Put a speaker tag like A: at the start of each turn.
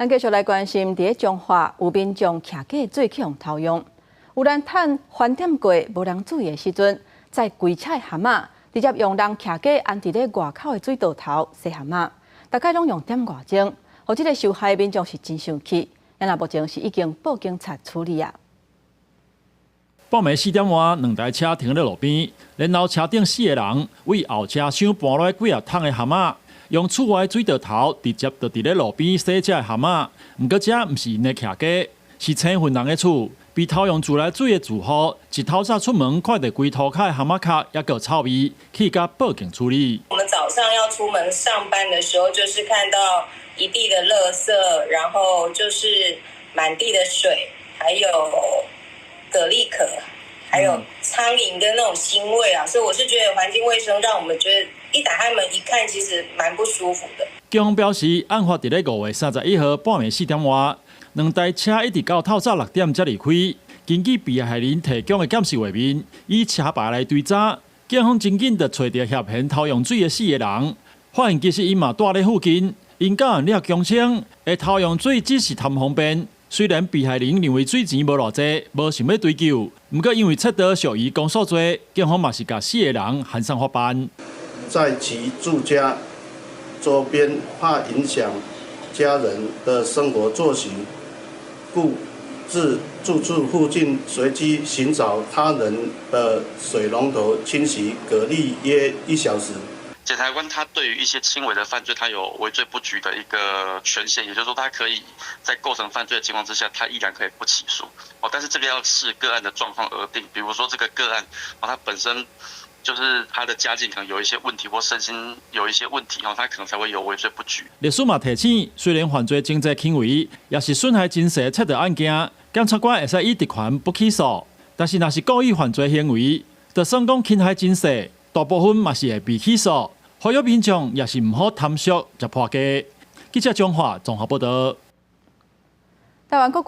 A: 咱繼續來關心，佇咧彰化有民眾徛家水去予偷用，有人趁飯點過無人注意的時陣，載規車的蚶仔，直接用人徛家安佇咧外口的水道頭洗蚶仔，大概攏用點外鐘，予這个受害民眾是真生氣，咱目前是已經報警察處理啊。
B: 半暝4點外，兩台車停佇路邊，然後車頂四个人為後車廂搬來幾仔桶的蚶仔，用厝外水道頭直接就佇咧路邊洗這个蚶仔。毋過這毋是𪜶的徛家，是青雲人的厝。被偷用自來水的住戶，一透早出門看著規塗跤的蚶仔殼，猶閣有臭味，氣甲報警處理。
C: 我們早上要出門上班的時候，就是看到一地的垃圾，然後就是滿地的水，還有蛤蜊殼，還有蒼蠅跟那種腥味啊，所以我是覺得環境衛生讓我們覺得一打開門一看，其實蠻不舒服的。
B: 警方表示，案發佇咧5月31號半暝4點外，兩台車一直到透早6點才離開。根據被害人提供的監視畫面，以車牌來追查，警方真緊就揣著涉嫌偷用水的四个人，發現其實𪜶嘛蹛佇附近。𪜶到案了供稱，會偷用水只是貪方便。雖然被害人認為水錢無偌濟，無想欲追究，毋過因為竊盜屬於公訴罪，警方嘛是共四个人函送法辦。
D: 在其住家周邊，怕影響家人的生活作息，故至住處附近隨機尋找他人的水龍頭清洗蛤蜊約一小時。
E: 檢察官他對於一些輕微的犯罪，他有微罪不舉的一個權限，也就是說，他可以在構成犯罪的情況之下，他依然可以不起訴。哦，但是這個要視個案的狀況而定。比如說這個個案，哦，他本身就是他的家境可能有一些問題，或身心有一些問題，哦，他可能才會有微罪不舉。
B: 律師嘛提醒，雖然犯罪情節輕微，也是損害真細竊盜案件，檢察官會使依職權不起訴。但是若是故意犯罪行為，就算講侵害真細，大部分嘛是會被起訴。呼籲民眾也是毋好貪小食破家。記者張華綜合報道。
A: 台灣國